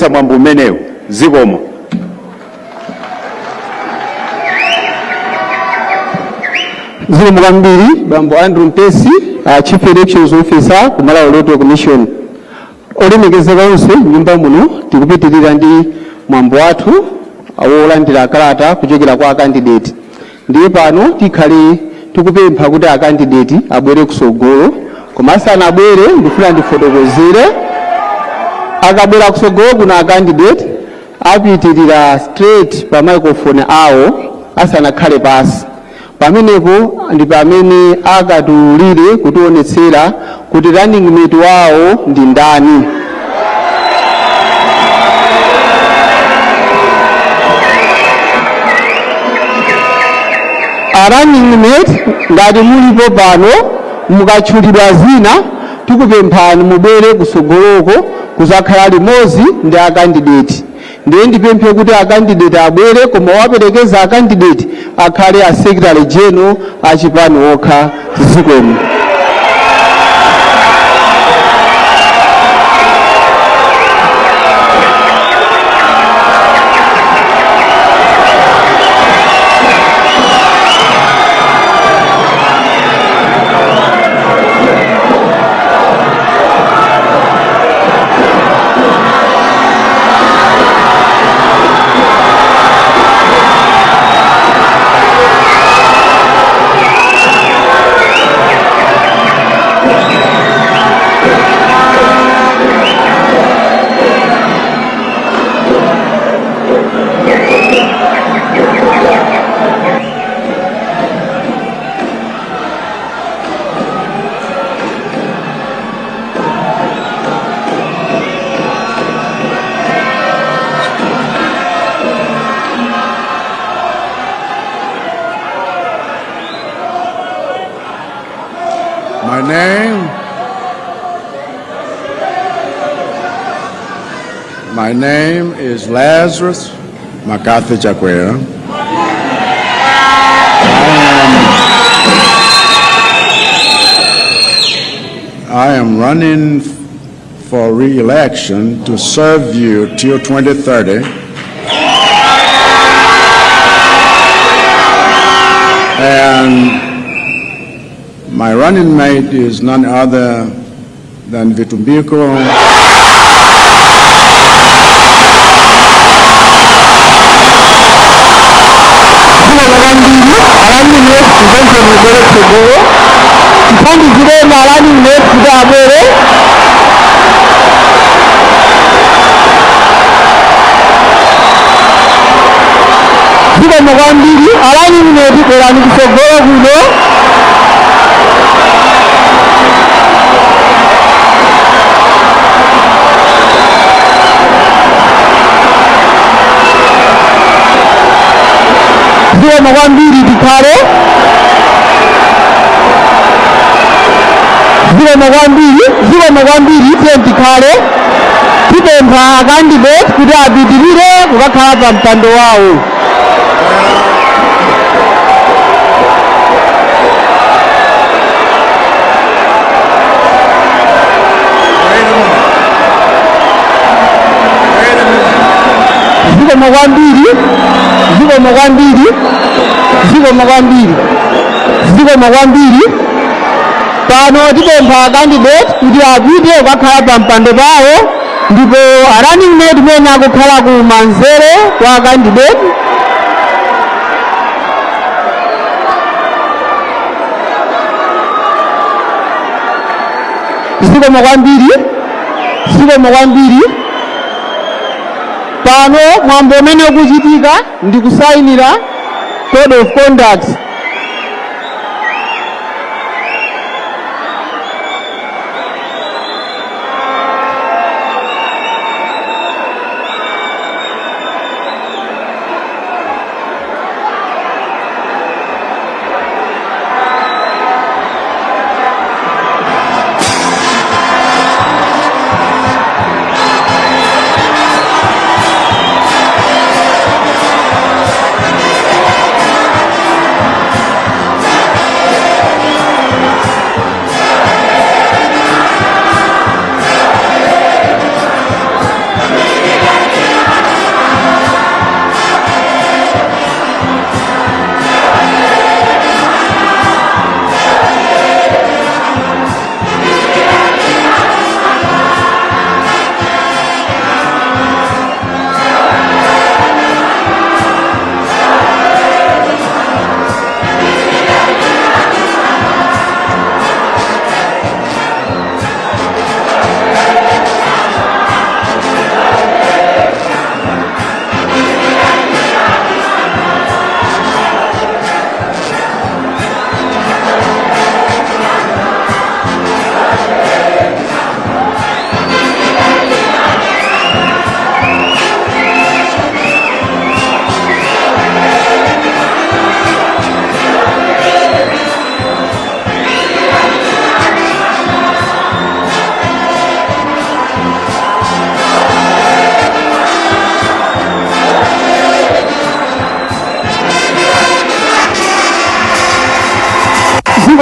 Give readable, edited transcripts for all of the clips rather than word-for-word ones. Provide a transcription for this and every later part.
kukonzetsa mwambo umenewu. Zikomo. Zikomo kwambiri, bambo Andrew Mpesi, Chief Elections Officer ku Malawi Electoral Commission. Olemekezeka onse nyumba muno, tikupitirira ndi mwambo wathu wolandira kalata kuchokera kwa akandidate. Ndiye pano tikhale tikupempha kuti akandidate abwere kusogolo, koma asanabwere ndifuna ndifotokozere. Akabwera kusogolo kuno akandidate, apitirira straight pa microphone awo asanakhale pasi. Pamenepo ndi pamene akatulire kutionetsera kuti running mate wawo ndi ndani. A running mate, ngati mulipo pano, mukatchulidwa zina, tikupemphani mubwere kusogoloko kuzakhala limodzi ndi akandidate. Ndiye ndipemphe kuti akandidate abwere, koma waperekeza akandidate akhale a secretary general achipani okha. Zikomo. My name is Lazarus McCarthy Chakwera. I am running for re-election to serve you till 2030. And my running mate is none other than Vitumbiko. Zikomo kwambiri. A running mate, kupemphe mubwere kutsogolo. Tithandizireni a running mate kuti abwere. Zikomo kwambiri. A running mate, bwerani kutsogolo kuno. Zikomo kwambiri. Tikhale. Zikomo kwambiri, zikomo kwambiri. Tiye tikhale. Tipempha akandidate kuti apitirire kukakhala pa mpando wawo. Wait a minute. Wait a minute. Zikomo kwambiri, zikomo kwambiri, zikomo kwambiri, zikomo kwambiri. Pano tipempha candidate kuti apite kukakhala pa mpando pawo, ndipo a running mate mene akukhala ku manzere kwa candidate. Zikomo kwambiri, zikomo kwambiri. Pano mwambo umene ukuchitika ndi kusayinira code of conduct.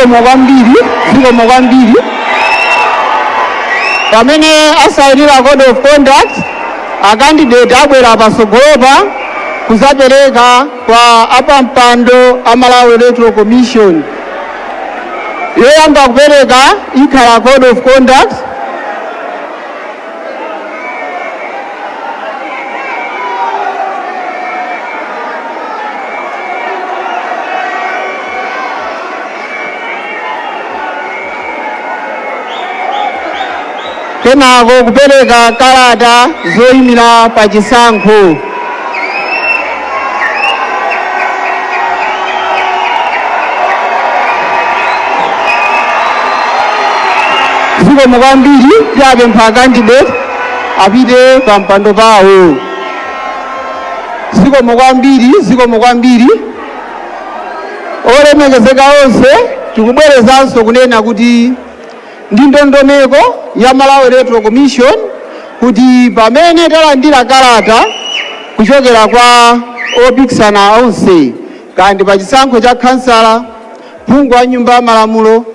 Zikomo kwambiri, zikomo kwambiri. Pamene asayinira code of conduct, a candidate abwera patsogolopa kuzapereka kwa apampando a Malawi Electoral Commission. Yoyamba kupereka ikhala code of conduct. Kenako kupereka kalata zoyimira pa chisankho. Zikomo kwambiri. Tiapempha candidate apite pa mpando pawo. Zikomo kwambiri, zikomo kwambiri. Olemekezeka onse, tikubwerezanso kunena kuti ndi ndondomeko ya Malawi Electoral Commission kuti pamene talandira kalata kuchokera kwa opikisana onse, kandi pa chisankho cha khansala, phungu wa nyumba ya malamulo,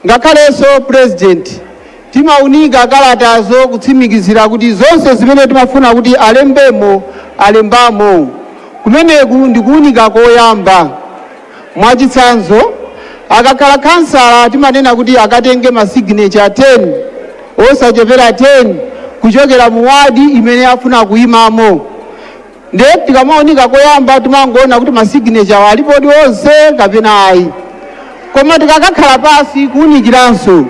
ngakhalenso president, timaunika kalatazo kutsimikizira kuti zonse zimene timafuna kuti alembemo alembamo. Kumeneku ndikuunika koyamba. Mwachitsanzo, akakhala khansala, timanena kuti akatenge ma signature 10, osachepera 10, kuchokera mu wadi imene afuna kuyimamo. Nde tikamaunika koyamba, timangoona kuti ma signature alipodi onse kapena ayi. Koma tikakakhala pasi kuwunikiranso,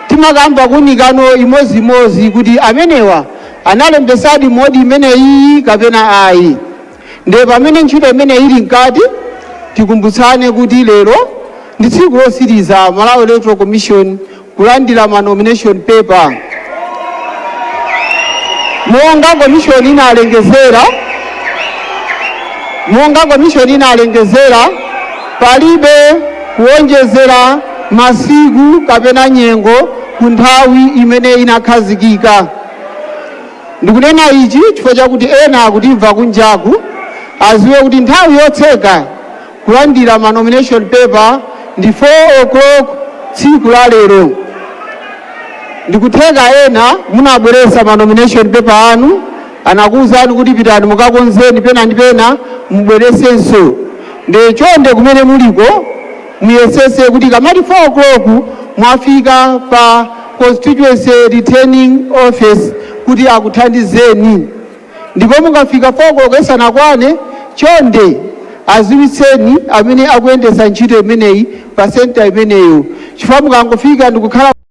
timakamba kuwunikano imozimozi kuti amenewa analembesadi modi imeneyi kapena ayi. Nde pamene ntchito imene ili mkati, tikumbutsane kuti lero ndi tsiku losiriza Malawi Electoral Commission kulandira ma nomination paper. Monga commission inalengezera, palibe kuwonjezera masiku kapena nyengo ku nthawi imene inakhazikika. Ndikunena ichi chifukwa chakuti ena akutimva kunjaku aziwe kuti nthawi yotseka kulandira ma nomination paper ndi 4 o'clock tsiku la lero. Ndikutheka ena munabweretsa ma nomination paper anu, anakuwuzani kuti pitani mukakonzeni pena ndi pena, mubweresenso. Nde chonde, kumene muliko muyesese kuti kamati 4 o'clock mwafika pa constituency returning office kuti akuthandizeni. Ndipo mukafika 4 o'clock isanakwane, chonde aziwitseni amene akuyendetsa ntchito imeneyi pa center imeneyo, chifukwa mukangofika ndikukhala